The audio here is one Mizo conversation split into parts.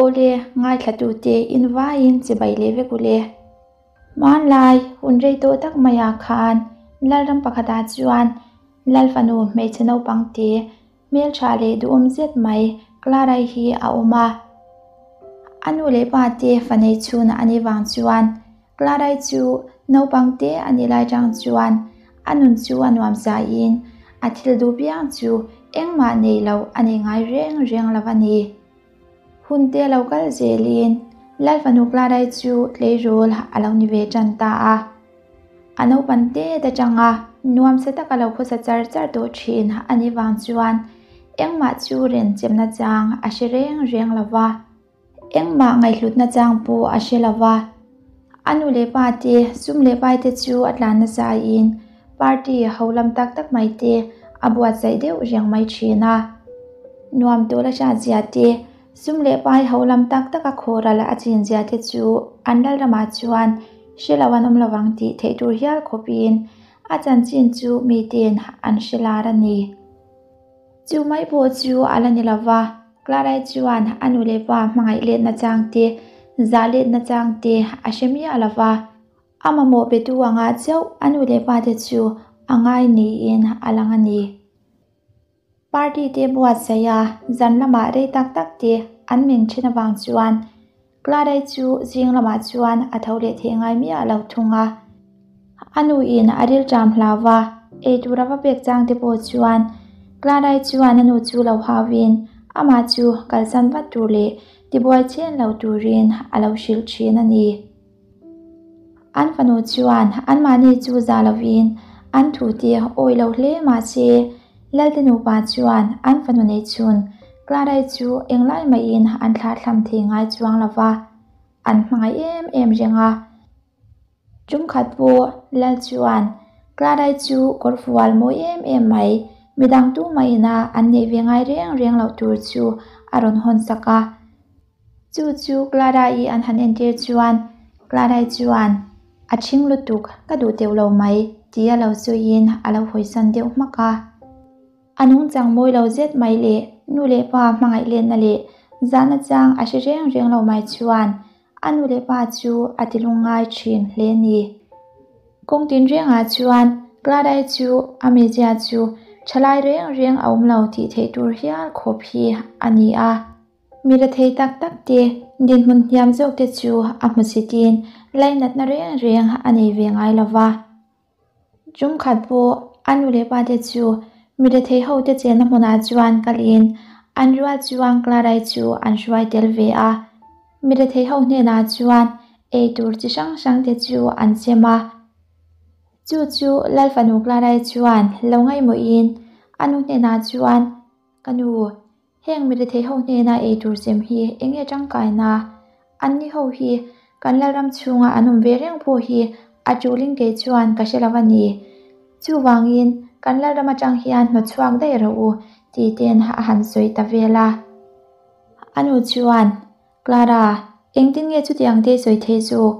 Awle, ngaithlatute in vaiin chibai leh vek ule. Hmanlai hun rei tawh tak maiah khan Lalram pakhatah chuan Lal fanu hmeichhe naupang te hmeltha leh duhawm zet mai Clara-i hi a awm a. A nu leh pa te fa nei chhun a nih vang chuan Clara-i chu naupang te a nih lai tang chuan a nun chu a nuam zaiin a thil duh piang chu engmah nei lo a nei ngai reng reng lo a ni. Hun te lo kal zelin Lal fanu Clara-i chu tleirawl a lo ni ve tan ta a. A naupan tet atanga nuamsa taka lo khawsa char char tawh thin a nih vang chuan engmah chu renchem nachang a hre reng reng lo va. Engmah ngaihhlut nachang pawh a hre lo va. A nu leh pa te, sum leh pai te chu a tlan nasaiin party ho lam tak tak mai te a buatsaih deuh reng mai thin a. Nuam tawh la hriat zia te, sum leh pai ho lam tak taka khawral a chin zia te chu an lalramah chuan hre lo an awm lovang tih theih tur hial khawpin a chanchin chu miten an hre lar a ni. Chu mai pawh chu a la ni lo va, Clara-i chuan a nu leh pa hmangaih letna chang te, zah letna chang te a hre miah lo va. A mamawh petu anga chauh a nu leh pa te chu a ngai niin a lang a ni. Party te buatsaih a, zan lamah rei tak tak te an meng thin avang chuan Clara-i chu zing lamah chuan a tho leh thei ngai miah lo thung a. A nuin a rilṭam hlau va, eitur a va pek chang te pawh chuan Clara-i chuan a nu chu lo hauin amah chu kalsan vat tur leh tibuai chen lo turin a lo hrilh thin a ni. An fanu chuan anmahni chu za lovin an thu te awi lo hle mah se, Lalte nupa chuan an fanu nei chhun Clara-i chu englai maiin an thlahthlam thei ngai chuang lo va, an hmangaih em em reng a. Tumkhat pawh Lal chuan Clara-i chu kawr fual mawi em em mai, midang tumah ina an neih ve ngai reng reng loh tur chu a rawn hawn sak a. Chu chu Clara-i an han entir chuan Clara-i chuan, A ṭhing lutuk, ka duh teuh lo mai, tia lo sawiin a lo hawisan deuh hmak a. A nungchang mawi lo zet mai leh nu leh pa hmangaih lenna leh zahna chang a hre reng reng lo mai chuan a nu leh pa chu a ti lungngai ṭhin hle ni. Kawng tinrengah chuan Clara-i chu a mizia chu ṭhalai reng reng a awm lo tih theih tur hial khawp hi a ni a. Mi rethei tak tak te, dinhmun hniam zawk te chu a hmusitin lainatna reng reng a nei ve ngai lo va. Chungkhat pawh a nu leh pa te chu mi rethei ho te chenna hmunah chuan kalin an rual chuang Clara-i chu an hruai tel ve a. Mi rethei ho hnenah chuan ei tur chi hrang hrang te chu an chem a. Chu chu Lal fanu Clara-i chuan lo ngaihmawhin a nu hnenah chuan, Ka nu, Heng mi rethei ho hnena ei tur chem hi eng nge tangkaina? Anni ho hi kan Lalram chhunga an awm ve reng pawh hi a tulin kei chuan ka hre lo a ni. Chuvangin kan Lalram atang hian hnawtchhuak daih rawh u tih ten a han sawi ta vel a. A nu chuan, Clara, engtin nge chutiang te sawi thei zawk?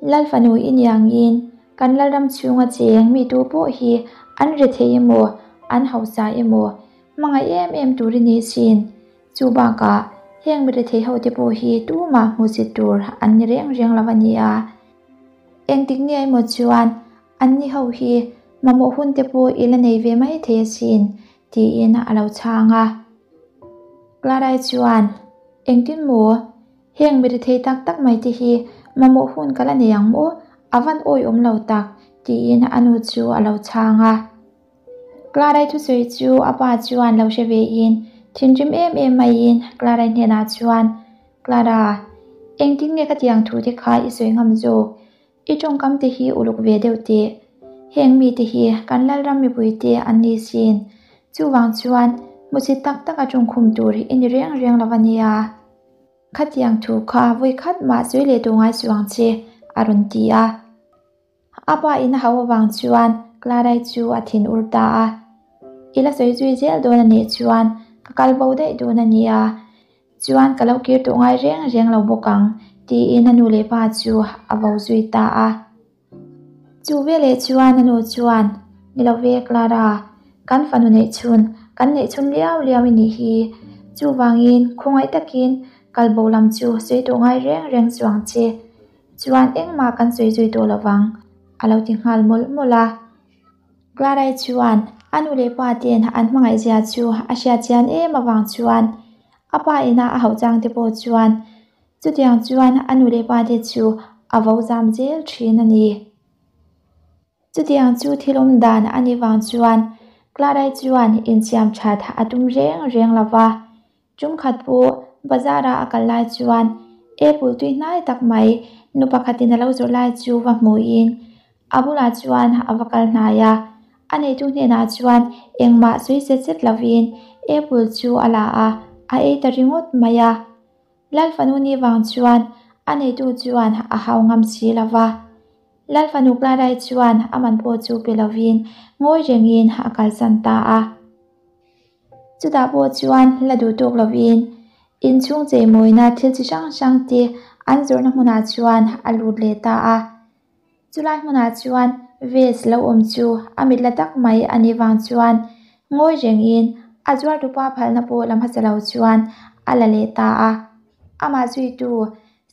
Lal fanu i niangin kan Lalram chhunga cheng mi tu pawh hi an rethei emaw, an hausa emaw, hmangaih em em tur i ni sin. Chu bakah heng mi rethei ho te pawh hi tumah hmuhsit tur an ni reng reng lo a nia. Engtik nge emaw chuan anni ho hi mamawh hun te pawh i la nei ve mai thei asin tiin a lo chhang a. Clara-i chuan, Engtin maw? Heng mi rethei tak tak mai te hi mamawh hun ka la nei ang maw? A van awihawm lo tak, tiin a nu chu a lo chhang a. Clara-i thusawi chu a pa chuan lo hre vein thinrim em em maiin Clara-i hnenah chuan, Clara, engtin nge ka tiang thu te kha i sawi ngam zawk? I tawngkam te hi uluk ve deuh teh. Heng mite hi kan Lalram mipui te an ni sin. Chuvang chuan hmusit tak tak a tawngkhum tur i ni reng reng lo a nia. Khatiang thu kha vawi khat mah sawi leh tawh ngai suh ang che, a rawn ti a. A pa in a hauh avang chuan Clara-i chu a thin ur ta a. I la sawi zui zel dawn a nih chuan ka kal bo daih dawn a nia. Chuan ka lo kir tawh ngai reng reng lo bawk ang, tiin a nu leh pa chu a vo zui ta a. Chu veleh chuan a nu chuan, Ni lo ve Clara, kan fanu neih chhun, kan neih chhun liau liau i nih hi. Chuvangin khawngaih takin Kalbo lam chu sawi tawh ngai reng reng suh ang che. Chuan engmah kan sawi zui tawh lovang, a lo ti nghal mawlh mawlh a. Clara-i chuan a nu leh pa ten an hmangaih zia chu a hriat chian em avang chuan a pa ina a hauh chang te pawh chuan chutiang chuan a nu leh pa te chu a vo zam zel thin a ni. Chutiang chu thil awm dan a nih vang chuan Clara-i chuan insiam that a tum reng reng lo va. Tum khat pawh bazar-a a kal lai chuan apple tui hnai tak mai nu pakhatin a lo zawrh lai chu va hmuhin a bulah chuan a va kal hnai a. A neitu hnenah chuan engmah sawi zet zet lovin apple chu a la a, a ei ta ringawt mai a. Lalfanu ni vang chuan a neitu chuan a hau ngam si lo va. Lalfanu Clara-i chuan a man pawh chu pe lovin ngawi rengin a kalsan ta a. Chutah pawh chuan la duh tawk lovin inchhung cheimawina thil chi hrang hrang te an zawrhna hmunah chuan a lut leh ta a. Chulai hmunah chuan vase lo awm chu a mit la tak mai a nih vang chuan ngawi rengin a zuartupa phalna pawh la hmasa lo chuan a la leh ta a. Amah zuitu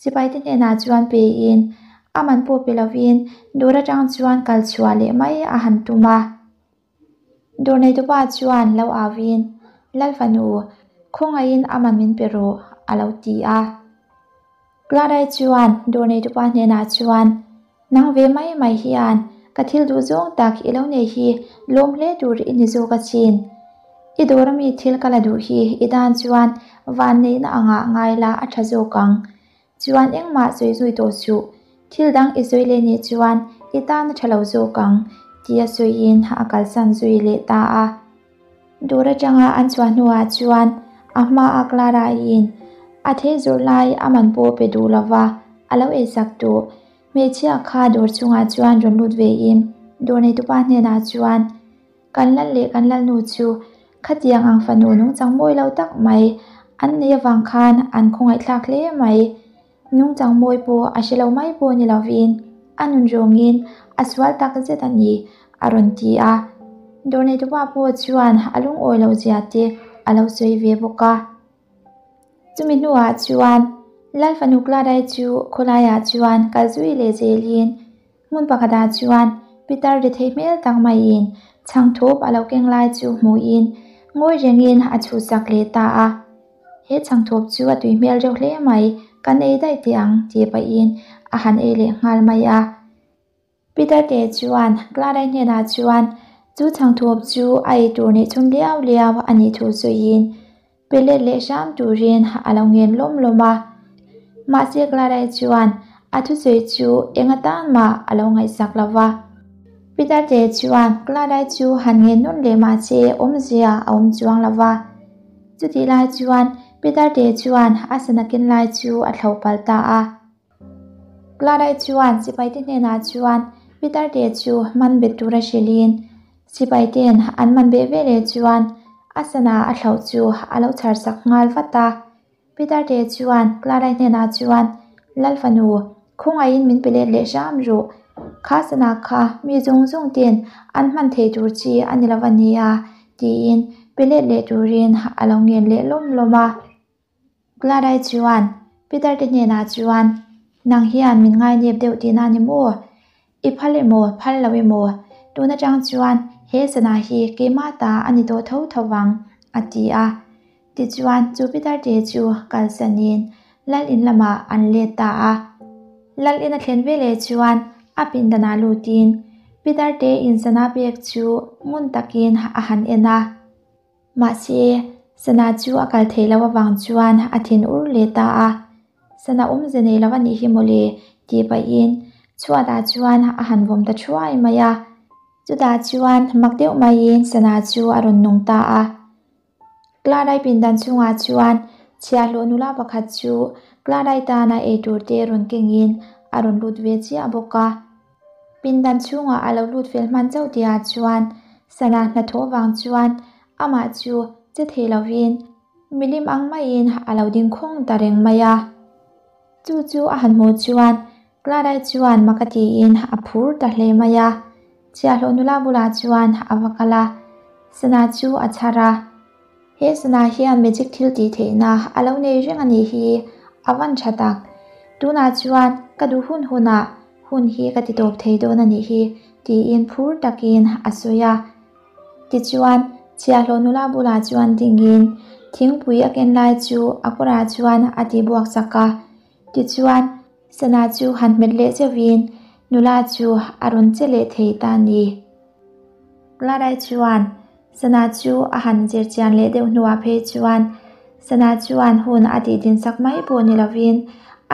sipaite hnenah chuan pein a man pawh pe lovin dawr atang chuan kal chhuah leh mai a han tum a. Dawr neitupa chuan lo auin, Lal fanu, khawngaihin a man min pe rawh, a lo ti a. Clara-i chuan dawr neitupa hnenah chuan, Nang ve mai mai hian ka thil duh zawng tak i lo nei hi lawm hle tur i ni zawk achin. I dawr ami thil ka la duh hi i tan chuan vanneihna angah ngai la a tha zawk ang. Chuan engmah sawi zui tawh suh, thil dang i sawi leh nih chuan i tan a tha lo zawk ang, tia sawiin a kalsan zui leh ta a. Dawr atanga an chhuah hnuah chuan a hmaa Clara-in a thei zawrh lai a man pawh pe duh lova a lo eisak tawh. Hmeichhia kha dawr chungah chuan rawn lut vein dawr neitupa hnenah chuan, Kan lal leh kan lalnu chu khatiang ang fanu nungchang mawi lo tak mai an nei avang khan an khawngaihthlak hle mai. Nungchang mawi pawh a hre lo mai pawh ni lovin a nun rawngin a sual tak zet a ni, a rawn ti a. Dawr neitupa pawh chuan a lungawi lo zia te a lo sawi ve bawk a. Chumi hnuah chuan Lal fanu Clara-i chu khawlaiah chuan kal zui leh zelin Hmun pakhatah chuan Peter rethei hmel tak maiin chhangthawp a lo keng lai chu hmuhin ngawi rengin a chhuhsak leh ta a. He chhangthawp chu a tui hmel reuh hle mai, kan ei daih teh ang tih pahin a han ei leh nghal mai a. Peter te chuan Clara-i hnenah chuan chu chhangthawp chu a ei tur neih chhun liau liau a nih thu sawiin Pe let leh hram turin a lo ngen lawm lawm a. Mahse Clara-i chuan a thusawi chu eng atan mah a lo ngaihsak lo va. Peter te chuan Clara-i chu han ngen nawn leh mahse awmzia a awm chuang lo va. Chutih lai chuan Peter te chuan a sana ken lai chu a thlo palh ta a. Clara-i chuan sipaite hnenah chuan Peter-te chu man bet tura hrilhin sipaite'n an man beh veleh chuan a sana a thlauh chu a lo chhar sak nghal vat a. Peter-te chuan Clara-i hnenah chuan, Lal fanu, khawngaihin min pe let leh hram rawh. Kha sana kha mi zawng zawng ten an hman thei tur chi a ni lo a nia, tiin pe let leh turin a lo ngen leh lawm lawm a. Clara-i chuan Peter te hnenah chuan, Nang hian min ngainep deuh tihna a ni maw? I phal emaw, phal lo emaw? Tun atang chuan he sana hi keimah ta a ni tawh tho tho vang, a ti a. Tichuan chu Peter te chu kalsanin Lal in lamah an let ta a. Lal in a thlen veleh chuan a pindanah lutin Peter te in sana pek chu ngun takin a han en a. Mahse, Sana chu a kal theih loh avang chuan a thin ur leh ta a. Sana awmze nei lo a nih hi mawle tih pahin chhuatah chuan a han vawm ta thuai mai a. Chutah chuan mak deuh maiin Sana chu a rawn nung ta a. Clara-i pindan chungah chuan chhiahhlawh nula pakhat chu Clara-i tana eitur te rawn kengin a rawn lut ve chiah bawk a. Pindan chhungah a lo lut fel hman chauh tihah chuan Sana hnathawh vang chuan amah chu che thei lovin milim ang maiin a lo ding khawng ta reng mai a. Chu chu a han hmuh chuan Clara-i chuan mak a tiin a phur ta hle mai a. Chhiahhlawh nula bulah chuan a va kal a, Sana chu a chhar a. He sana hian magic thil tih theihna a lo nei reng a nih hi, a van tha tak. Tunah chuan ka duh hun hunah hun hi ka ti tawp thei dawn a nih hi, tiin phur takin a sawi a. Tichuan, chhiahhlawh nula bulah chuan dingin thingpui a ken lai chu a kawrah chuan a ti buak chak a. Tichuan, sana chu han hmet leh zeuhin nula chu a rawn che leh thei ta a ni. Clara chuan sana chu a han zir chian leh deuh hnuah phei chuan sana chuan hun a tih din sak mai pawh ni lovin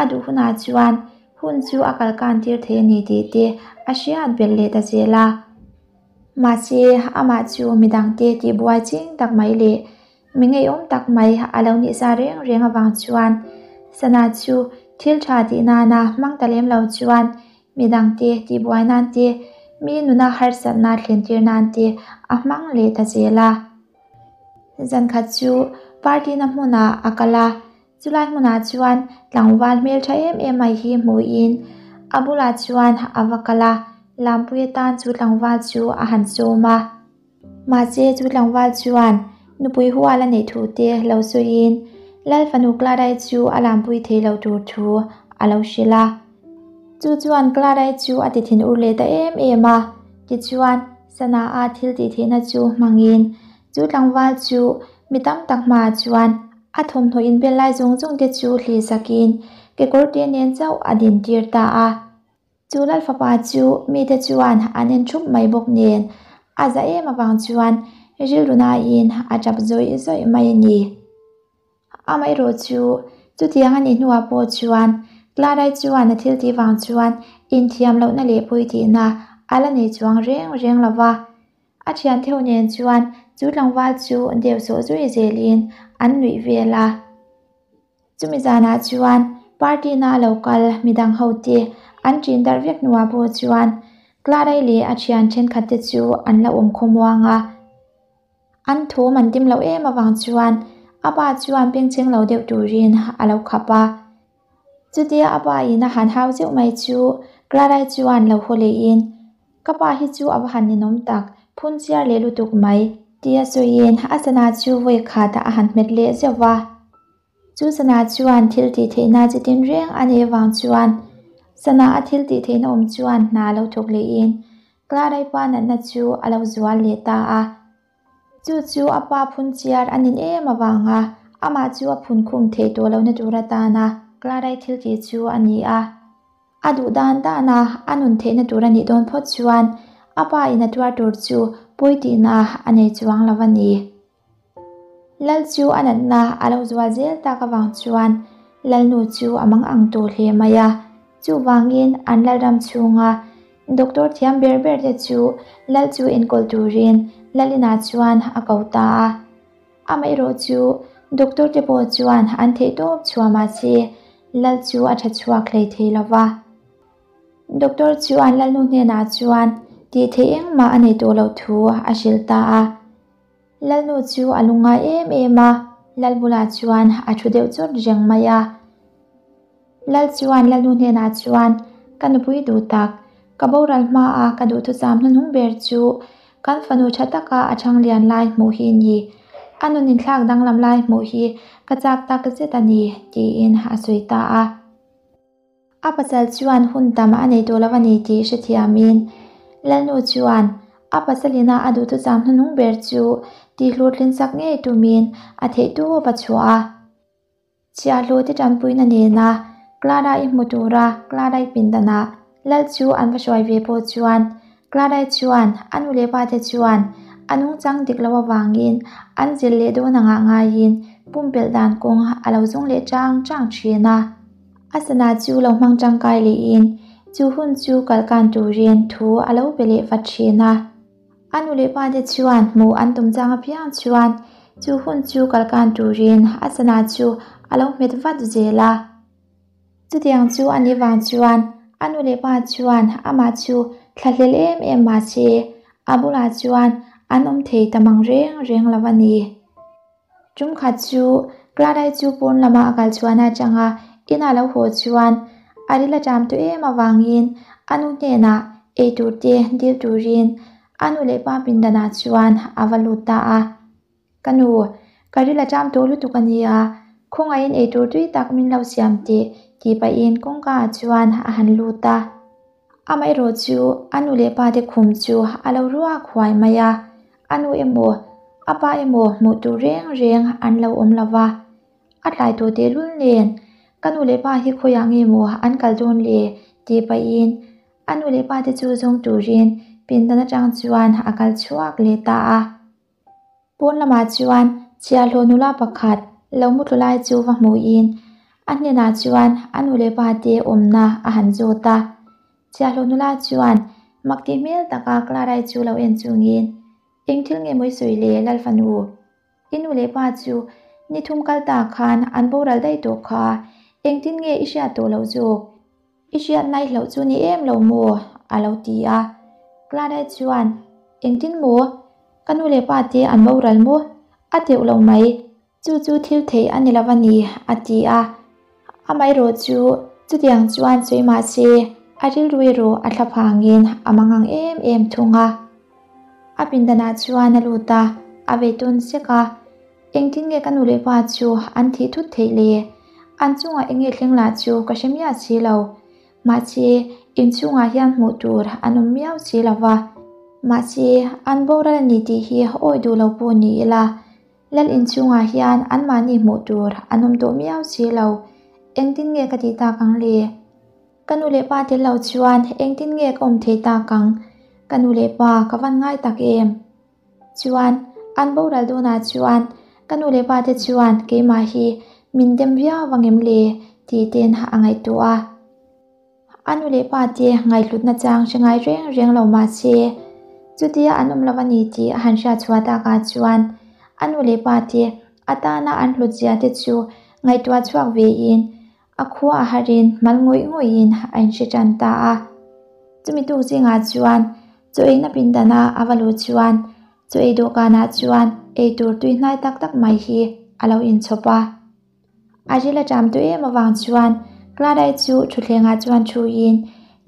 a duh hunah chuan hun chu a kal kan tir thei a ni tih te a hriat belh leh ta zel a. Mahse, amah chu midangte tihbuai ching tak mai leh Mi ngeiawm tak mai a lo nih sa reng reng avang chuan sana chu thil tha tih nana hmang ta lem lo chuan midangte tihbuai nan te, mi nuna harsatna thlentir nan te a hmang leh ta zel a. Zankhat chu party na hmunah a kal a, chulai hmunah chuan tlangval hmeltha em em mai hi hmuhin a bulah chuan a va kal a, Lampui atan chu tlangval chu a han sawm a. Mahse chu tlangval chuan nupui hual a neih thu te lo sawiin Lal fanu Clara-i chu a lampui thei lo tur thu a lo hrilh a. Chu chuan Clara-i chu a ti thin ur leh ta em em a, tichuan Sana-a thil tih theihna chu hmangin chu tlangval chu mi tam tak hmaah chuan a thawmhnaw inbel lai zawng zawng te chu hli sakin kekawr te nen chauh a din tir ta a. Chu Lal fapa chu mite chuan an en thup mai bawk nen a za em avang chuan rilru nain a tap zawih zawih mai a ni. Amaherawh chu chutiang a nih hnuah pawh chuan Clara-i chuan a thil tih vang chuan inthiam lohna leh pawi tihna a la nei chuang reng reng lo va. A thian theuh nen chuan chu tlangval chu deuh sawh zui zelin an nuih vel a. Chumi zanah chuan party na a lo kal midang ho te an ṭin darh vek hnuah pawh chuan Clara-i leh a ṭhian ṭhenkhat te chu an la awm khawmuang a. An thawm an dim loh em avang chuan a pa chuan bengchheng lo deuh turin a lo khap a. Chutia a pa in a han hau zeuh mai chu Clara-i chuan lo haw lehin, Ka pa hi chu a va han ninawm tak, phun chiar leh lutuk mai, tia sawiin a sana chu vawi khatah a han hmet leh zeuh va. Chu sana chuan thil tih theihna chi tin reng a nei avang chuan sana a thil tih theihna awm chuan hna lo thawk lehin Clara-i pa natna chu a lo zual leh ta a. Chu chu a pa phun chiar a nin em avanga amah chu a phun khum theih tawh lohna tur atana Clara-i thil tih chu a ni a. A duh dan dana a nun theihna tur a nih dawn phawt chuan a pa in a tuar tur chu pawi tihna a nei chuang lo a ni. Lal chu a natna a lo zual zel tak avang chuan Lalnu chu a mang ang tawh hle mai a, chuvangin an Lalram chhunga doctor thiam ber ber te chu Lal chu enkawl turin Lalinah chuan a ko ta a. Amaherawh chu doctor te pawh chuan an theihtawp chhuah mahse Lal chu a tha chhuak hlei thei lo va. Doctor chuan Lalnu hnenah chuan tih theih engmah a nei tawh loh thu a hrilh ta a. Lalnu chu a lungngai em em a, Lal bulah chuan a thu deuh chawt reng mai a. Lal chuan Lalnu hnenah chuan, Ka nupui duh tak, ka boral hmaa ka duhthusam hnuhnung ber chu kan fanu tha taka a chhang lian lai hmuh hi ni. A nun inthlak danglam lai hmuh hi ka chak tak zet a ni, tiin a sawi ta a. A pasal chuan hun tam a nei tawh lo a ni tih hrethiamin Lalnu chuan a pasalina a duhthusam hnuhnung ber chu tihhlawhtlin sak ngei tumin a theihtawp a chhuah a. Chhiahhlawh te tanpuina nena Clara-i hmu tura Clara-i pindanah Lal chu an va hruai ve pawh chuan Clara-i chuan a nu leh pa te chuan a nungchang dik loh avangin an zilh leh dawn angah ngaiin pumpelh dan kawng a lo zawng leh chang chang thin a. A sana chu lo hmang tangkai lehin chu hun chu kalkan turin thu a lo pe leh vat thin a. A nu leh pa te chuan hmuh an tum chang apiang chuan chu hun chu kalkan turin a sana chu a lo hmet vat zel a. Chutiang chu a nih vang chuan a nu leh pa chuan amah chu thlahlel em em mah se a bulah chuan an awm thei ta mang reng reng lo a ni. Tum khat chu Clara-i chu pawn lama a kal chhuahna atanga inah lo haw chuan a ril a ṭam tawh em avangin a nu hnenah ei tur te dil turin a nu leh pa pindanah chuan a va lut ta a. Ka nu, Ka ril a ṭam tawh lutuk a nia, khawngaihin eitur tui tak min lo siam teh tih pahin kawngka ah chuan a han lut a. Amaherawh chu a nu leh pa te khum chu a lo ruak huai mai a, a nu emaw a pa emaw hmuh tur reng reng an lo awm lo va. A tlai tawh tehlul nen ka nu leh pa hi khawiah nge maw an kal dawn le tih pahin a nu leh pa te chu zawng turin pindan atang chuan a kal chhuak leh ta a. Pawn lamah chuan chhiahhlawh nula pakhat lo mu tlu lai chu va hmuhin a hnenah chuan a nu leh pa te awmna a han zawt a. Chhiahhlawh nula chuan mak tih hmel taka Clara-i chu lo en chungin, Eng thil nge maw i sawi le Lalfanu? I nu leh pa chu ni thum kal ta khan an boral daih tawh kha, engtin nge i hriat tawh loh zawk? I hriat nai hlauh chu ni em lo maw? a lo ti a. Clara chuan, Engtin maw? Ka nu leh pa te an boral maw? A teuh lo mai. Chu chu thil theih a ni lo a ni, a ti a. Amaherawh chu chutiang chuan sawi mah se, a rilru erawh a thla phangin a mangang em em thung a. A pindanah chuan a lut a, a vei tawn sek a. Engtin nge ka nu leh pa chu an thih thut theih le? An chungah eng nge thleng lah chu ka hre miah si lo. Mahse, inchhungah hian hmuh tur an awm miau si lo va. Mahse, an boral a ni tih hi awi duh lo pawh ni ila, Lal inchhungah hian anmahni hmuh tur an awm tawh miau si lo. Engtin nge ka tih tak ang le? Ka nu leh pa tel lo chuan engtin nge ka awm thei tak ang? Ka nu leh pa ka van ngai tak em? Chuan, an boral dawnah chuan ka nu leh pa te chuan keimah hi min dem viau vang em le? tih ten a ngaihtuah a. A nu leh pa te ngaihhlutna chang hre ngai reng reng lo mah se, chutia an awm lo a ni tih a han hriat chhuah takah chuan a nu leh pa te atana an hlutzia te chu ngaihtuah chhuak vein a khua a harin mal ngawih ngawihin a inhre tan ta a. Chumi tuk zingah chuan chaw eina pindana a va luh chuan chaw ei dawhkanah chuan eitur tui hnai tak tak mai hi a lo inchhawp a. A ril a ṭam tawh em avang chuan Clara-i chu thutthlengah chuan thuin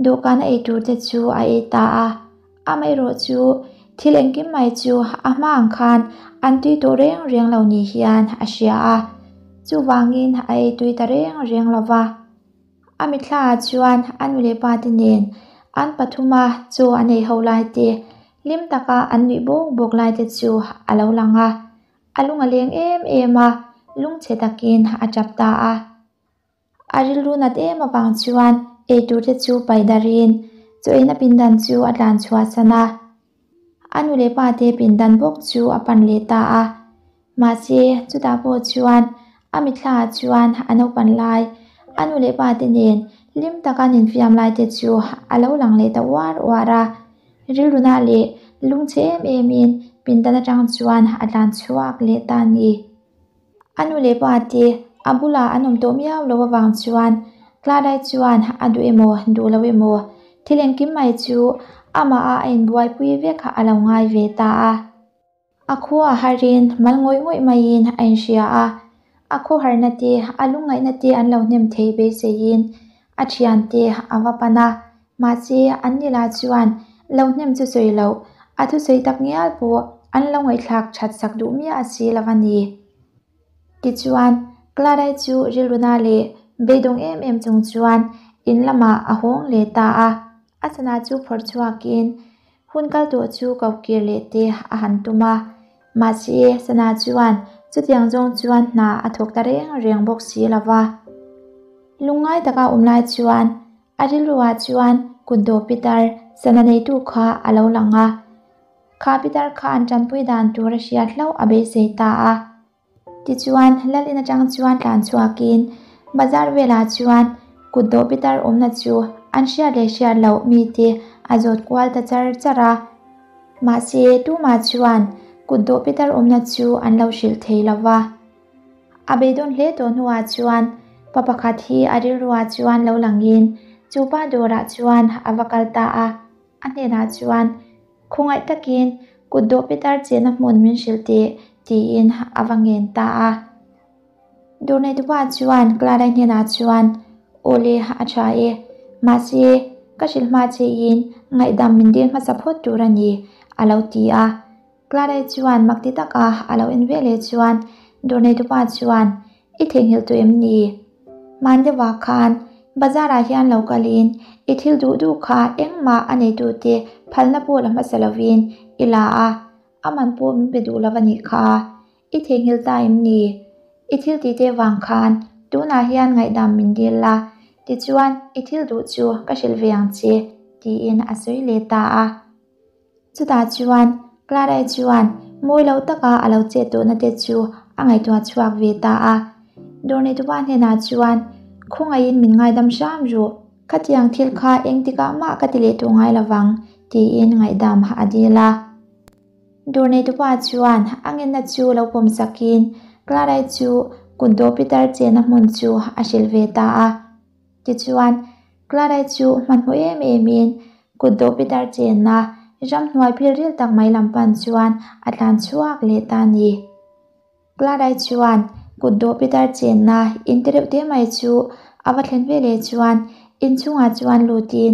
dawhkan a ei tur te chu a ei ta a. Amaherawh chu thil engkim mai chu a hma ang khan an tui tawh reng reng lo ni hian a hria a, chuvangin a ei tui ta reng reng lo va. A mithlaah chuan a nu leh pa te nen an pathuma chaw an ei ho lai te, hlim taka an nuih bawk bawk lai te chu a lo lang a. A lung a leng em em a, lungchhe takin a tap ta a. A rilru nat em avang chuan eitur te chu paih darin chaw eina pindan chu a tlan chhuah san a. A nu leh pa te pindan bawk chu a pan leh ta a. Mahse, chutah pawh chuan a mithlaah chuan a naupan lai, a nu leh pa te nen hlim taka an infiam lai te chu a lo lang leh ta uar uar a. Rilruna leh lungchhe em emin pindan atang chuan a tlan chhuak leh ta a ni. A nu leh pa te a bulah an awm tawh miau lo avang chuan Clara-i chuan a duh emaw duh lo emaw thil engkim mai chu amah a inbuaipui vek a lo ngai ve ta a. A khua a harin mal ngawih ngawih maiin a inhria a, a khawharna te, a lungngaihna te an lo hnem thei beiseiin a thiante a va pan a, mahse an ni lah chuan lo hnem chu sawi loh, a thusawi tak ngial pawh an lo ngaihthlak that sak duh miah si lo a ni. Tichuan, Clara-i chu rilruna leh beidawng em em chung chuan in lamah a hawng leh ta a, a sana chu phawrh chhuakin Hun kal tawh chu ko kir leh te a han tum a, mahse Sana chuan chutiang zawng chuan hna a thawk ta reng reng bawk si lo va. Lungngai taka awm lai chuan a rilruah chuan kut dawh pitar Sana neitu kha a lo lang a, kha pitar kha an tanpui dan tur a hriat hlauh a beisei ta a. Tichuan, Lal in atang chuan tlan chhuakin bazar velah chuan kut dawh pitar awmna chu an hriat leh hriat loh mite a zawt kual ta char char a. Mahse, tumah chuan kut dawh pitar awmna chu an lo hrilh thei lo va. A beidawn hle tawh hnuah chuan pa pakhat hi a rilruah chuan lo langin chu pa dawrah chuan a va kal ta a. A hnenah chuan, Khawngaih takin kut dawh pitar chenna hmun min hrilh teh, tiin a va ngen ta a. Dawrneitupa chuan Clara hnenah chuan, Awle, a tha e. Mahse, ka hrilh hma chein ngaihdam min dil hmasa phawt tur a ni, a lo ti a. Clara chuan mak ti taka a lo en ve leh chuan Dawr neitupa chuan, I theihnghilh tawh em ni? Hman deuhah khan bazar-ah hian lo kalin i thil duh duh kha engmah a neitute phalna pawh la hmasa lovin i la a, a man pawh min pe duh lo a nih kha. I theihnghilh ta em ni? I thil tih te vang khan tunah hian ngaihdam min dil la, tichuan i thil duh chu ka hrilh ve ang che, tiin a sawi leh ta a. Chutah chuan Clara-i chuan mawi lo taka a lo chet tawhna te chu a ngaihtuah chhuak ve ta a. Dawrneitupa hnenah chuan, Khawngaihin min ngaidam hram rawh, khatiang thil kha engtikah mah ka ti leh tawh ngai lovang, tiin ngaihdam a dil a. Dawrneitupa chuan a ngenna chu lo pawm sakin Clara-i chu kutdawh pitar chenna hmun chu a hrilh ve ta a. Tichuan, Clara-i chu hmanhmawh em emin kutdawh pitar chenna ramhnuai philril tak mai lam pan chuan a tlan chhuak leh ta a ni. Clara-i chuan kutdawh pitar chenna in te reuh te mai chu a va thlen ve leh chuan inchhungah chuan lutin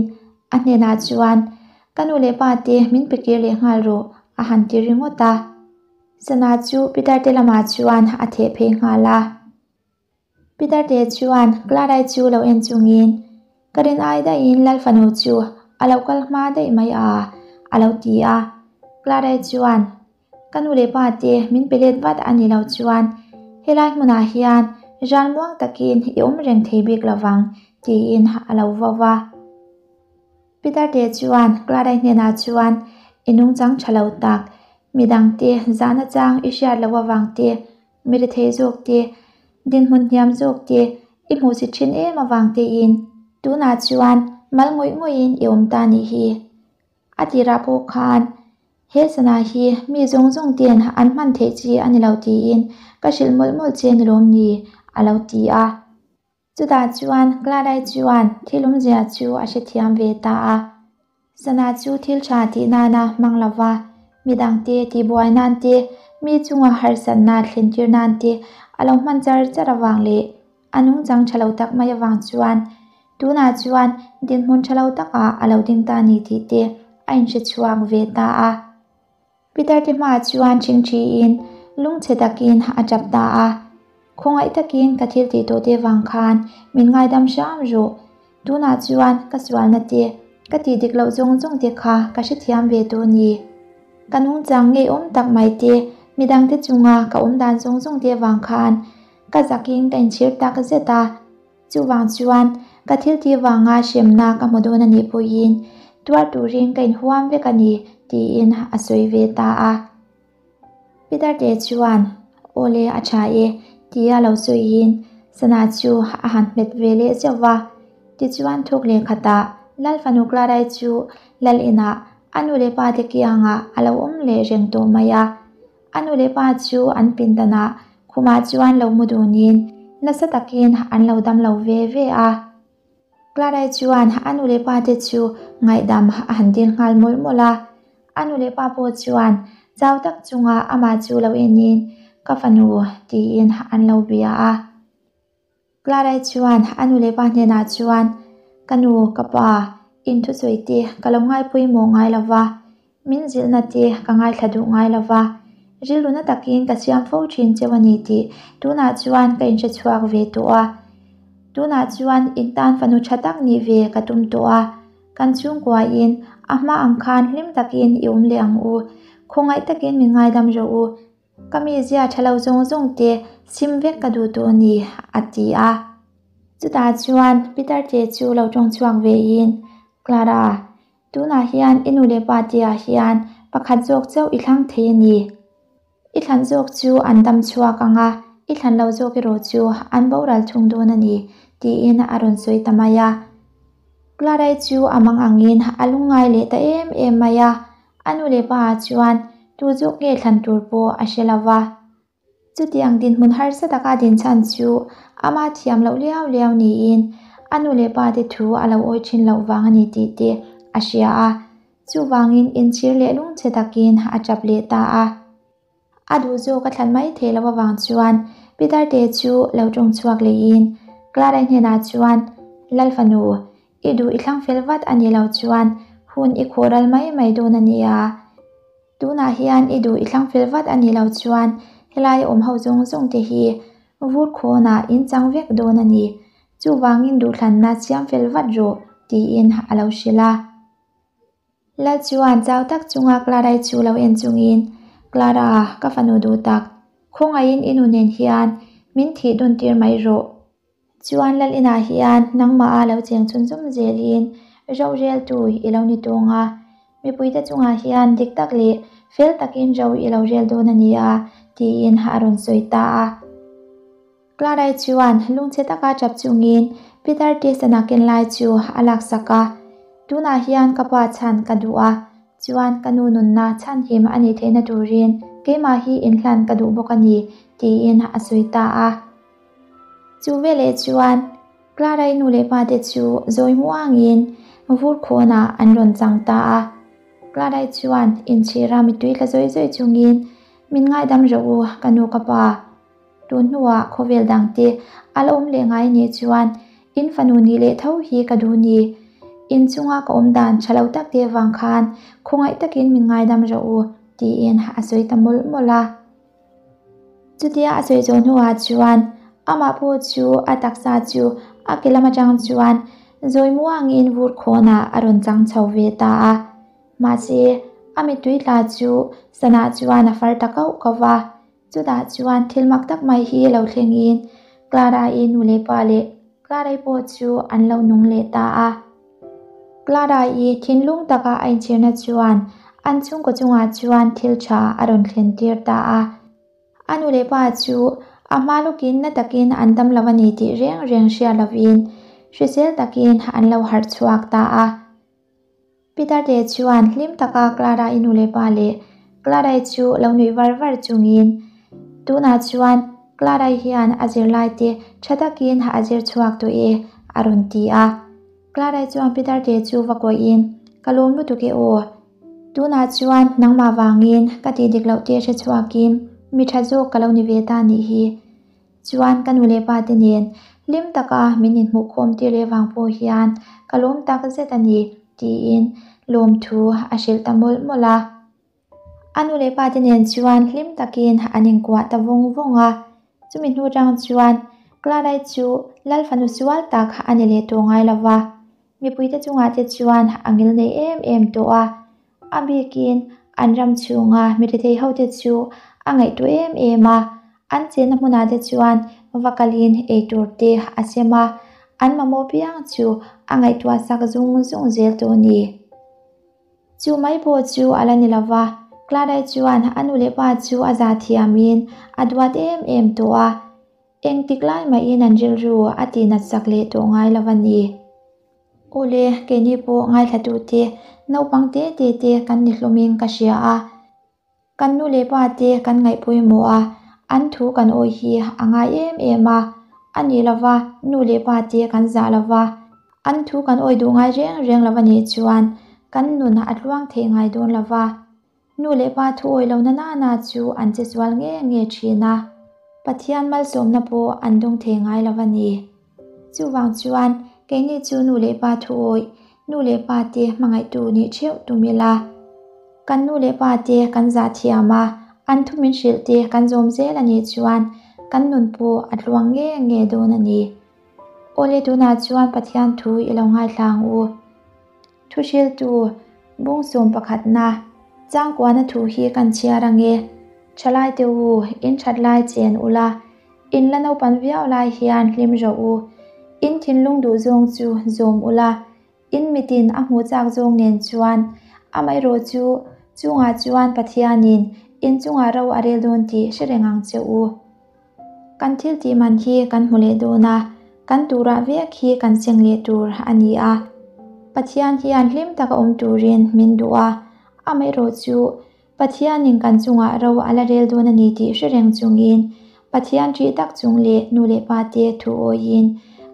a hnenah chuan, Ka nu leh pa te min pe kir leh nghal rawh, a han ti ringawt a. Sana chu pitar te lamah chuan a theh phei nghal a. Peter te chuan Clara-i chu lo en chungin, Ka rin ai daihin Lal fanu chu a lo kal hma daih mai a, a lo ti a. Clara-i chuan, Ka nu leh pa te min pe let vat a ni lo chuan helai hmunah hian ral muang takin i awm reng thei bik lovang, tiin a lo vau va. Peter te chuan Clara-i hnenah chuan, I nungchang tha lo tak, midangte zahna chang i hriat loh avang te, Mi rethei zawk te, dinhmun hniam zawk te i hmuh si thin em avang tein tunah chuan mal ngawih ngawihin i awm ta nih hi. A tirah pawh khan he sana hi mi zawng zawng ten an hman theih chi a ni lo tiin ka hrilh mawlh mawlh che ni lawm ni a lo ti a. Chutah chuan Clara-i chuan thil awmzia chu a hrethiam ve ta a. Sana chu thil tha tih nana hmang lo va, midangte tihbuai nan te, mi chunga harsatna thlentir nan te a lo hman char char avang leh a nungchang tha lo tak mai avang chuan tunah chuan dinhmun tha lo takah a lo ding ta ni tih te a inhrechhuak ve ta a. Peter te hmaah chuan ṭhingṭhiin lungchhe takin a ṭap ta a, Khawngaih takin ka thil tih tawh te vang khan min ngaidam hram rawh. Tunah chuan ka sualna te, ka tih dik loh zawng zawng te kha ka hrethiam ve tawh ni. Ka nungchang ngeiawm tak mai te, midangte chunga ka awm dan zawng zawng te vang khan ka zakin ka inchhir tak zet a. Chuvang chuan ka thil tih vanga hremna ka hmu dawn a nih pawhin tuar turin ka inhuam vek a ni tiin a sawi ve ta a. Peter te chuan Aw le a tha e tia lo sawiin sana chu a han hmet ve leh zeuh va. Tichuan thuk leh khatah Lal fanu Clara-i chu Lal inah a nu leh pa te kiangah a lo awm leh reng tawh mai a. A nu leh pa chu an pindanah khumah chuan lo mu dunin nasa takin an lo dam lo ve ve a. Clara-i chuan a nu leh pa te chu ngaihdam a han dil nghal mawlh mawlh a. A nu leh pa pawh chuan chau tak chunga amah chu lo enin ka fanu tiin an lo bia a. Clara-i chuan a nu leh pa hnenah chuan, Ka nu, ka pa, in thusawi te ka lo ngaipawimawh ngai lo va, min zilhna te ka ngaithla duh ngai lo va, rilru na takin ka siam fo thin cheu a ni tih tunah chuan ka inhre chhuak ve tawh a. Tunah chuan in tan fanu tha tak nih ve ka tum tawh a, kan chhungkuain a hma ang khan hlim takin i awm leh ang u, khawngaih takin min ngaidam rawh u. Ka mizia tha lo zawng zawng te sim vek ka duh tawh a ni, a ti a. Chutah chuan Peter te chu lo tawng chhuak ve in, Clara, tunah hian i nu leh pa te ah hian pakhat zawk chauh i thlang thei a ni. I thlan zawk chu an dam chhuak ang a, i thlan lo zawk erawh chu an boral thung dawn a ni, tiin a rawn sawi ta mai a. Clara-i chu a mang angin a lungngai leh ta em em mai a, A nu leh pa ah chuan tu zawk nge thlan tur pawh a hre lo va. Chutiang dinhmun harsa taka din chhan chu ama thiam loh liau liau niin a nu leh pa te thu a lo awi thin loh vang a ni tih te a hria a. Chuvangin inchhir leh lungchhe takin a tap leh ta a. A duh zawk a thlan mai theih loh avang chuan Peter te chu lo tawng chhuak leiin Clara-i hnenah chuan, Lal fanu, i duh i thlang fel vat a nih loh chuan hun i khawh ral mai mai dawn a nia. Tunah hian i duh i thlang fel vat a nih loh chuan Helaia awm ho zawng zawng te hi vur khawnah in chang vek dawn a ni. Chuvangin duhthlanna siam fel vat rawh, tiin a lo hrilh a. Lal chuan chau tak chunga Clara-i chu lo en chungin, Clara, ka fanu duh tak, khawngaihin i nu nen hian min thih dun tir mai rawh. Chuan Lal inah hian nangmah a lo cheng chhunzawm zelin roreltu i lo ni tawng a, mipuite chungah hian dik tak leh fel takin ro i lo rel dawn a nia, tiin a rawn sawi ta a. Clara-i chuan lungchhe taka tap chungin Peter Tison-a ken lai chu a laksak a, Tunah hian ka pa chhan ka duh a, chuan ka nu nunna chhanhim a nih theihna turin keimah hi inhlan ka duh bawk a ni, tiin a sawi ta a. Chu veleh chuan Clara-i nu leh pa te chu zawi muangin vur khawnah an rawn chang ta a. Clara-i chuan inchhira mittui tla zawi zawi chungin, Min ngaidam rawh u, ka nu ka pa. Tun hnuah khawvel dangte a la awm leh ngai nih chuan in fanu nih leh tho hi ka duh ni. In chunga ka awm dan tha lo tak te vang khan khawngaih takin min ngaidam rawh u, tiin a sawi ta mawlh mawlh a. Chutia a sawi zawh hnuah chuan amah pawh chu a taksa chu a ke lam atang chuan zawi muangin vur khawnah a rawn chang chho ve ta a. Mahse, a mittui tla chu sanah chuan a far ta kauh kauh va. Chutah chuan thil mak tak mai hi lo thlengin Clara-i nu leh pa leh Clara-i pawh chu an lo nung leh ta a. Clara-i thinlung taka a inchhirna chuan an chhungkaw chungah chuan thil tha a rawn thlen tir ta a. A nu leh pa chu a hma lawkin na takin an dam lo a ni tih reng reng hria lovin hrisel takin an lo harh chhuak ta a. Peter-te chuan hlim taka Clara-i nu leh pa leh Clara-i chu lo nuih var var chungin, Tunah chuan Clara-i hian a zirlaite tha takin a zir chhuak tawh e, a rawn ti a. Clara-i chuan Peter-te chu va kawihin, Ka lawm lutuk e aw. Tunah chuan nangmah vangin ka tih dik loh te hre chhuakin mi tha zawk ka lo ni ve ta nih hi. Chuan ka nu leh pa te nen hlim taka min inhmuh khawm tir leh vang pawh hian ka lawm tak zet a ni, tiin lawmthu a hrilh ta mawlh mawlh a. A nu leh pa te nen chuan hlim takin an inkuah ta vawng vawng a. Chumi hnu tang chuan Clara-i chu Lal fanu sual tak a ni leh tawh ngai lo va, mipuite chungah te chuan a ngil nei em em tawh a. A bikin an ram chhunga mi rethei hote chu a ngaihtuah em em a, an chenna hmunah te chuan va kalin eitur te a sem a, an mamawh piang chu a ngaihtuah sak zung zung zel tawh a ni. Chu mai pawh chu a la ni lo va, Clara-i chuan a nu leh pa chu a zah thiamin a duat em em tawh a, engtik lai mahin an rilru a tihnat sak leh tawh ngai lo a ni. Awle, keini pawh ngaithlatute naupang te te te kan ni hlawmin ka hria a. Kan nu leh pa te kan ngaih pawimawh a, an thu kan awih hi a ngai em em a. A nih lova, nu leh pa te kan zah lova, an thu kan awih duh ngai reng reng lo a nih chuan kan nun a tluang theih ngai dawn lova. Nu leh pa thu awih lo na nana chu an che sual nge nge thin a, Pathian malsawmna pawh an dawng thei ngai lo a ni. Chuvang chuan keini chu nu leh pa thu awih, nu leh pa te hmangaihtu nih theuh tum ila. Kan nu leh pa te kan zah thiam a, an thu min hrilh te kan zawm zel a nih chuan kan nun pawh a tluang nge nge dawn a ni. Awle tunah chuan Pathian thu i lo ngaithla ang u. Thuhriltu, Bungsawm pakhatna, Changkuana thu hi kan chhiar ange. Thalaite u, in that lai chen ula, in la naupan viau lai hian hlim rawh u. In thinlung duh zawng chu zawm ula, in mitin a hmuh chak zawng nen chuan, amaherawh chu chungah chuan Pathianin in chungah ro a rel dawn tih hre reng ang che u. Kan thil tih man hi kan hmu leh dawn a, kan turah vek hi kan seng leh tur a ni a. Pathian hian hlim taka awm turin min duh a, amaherawh chu Pathianin kan chungah ro a la rel dawn a ni tih hre reng chungin Pathian ṭih tak chung leh nu leh pa te thu awiin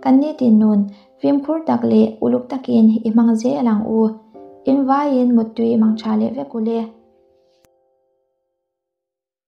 kan nitin nun fimkhur tak leh uluk takin i hmang zel ang u. Invaiin muttui mangṭha leh vek u le.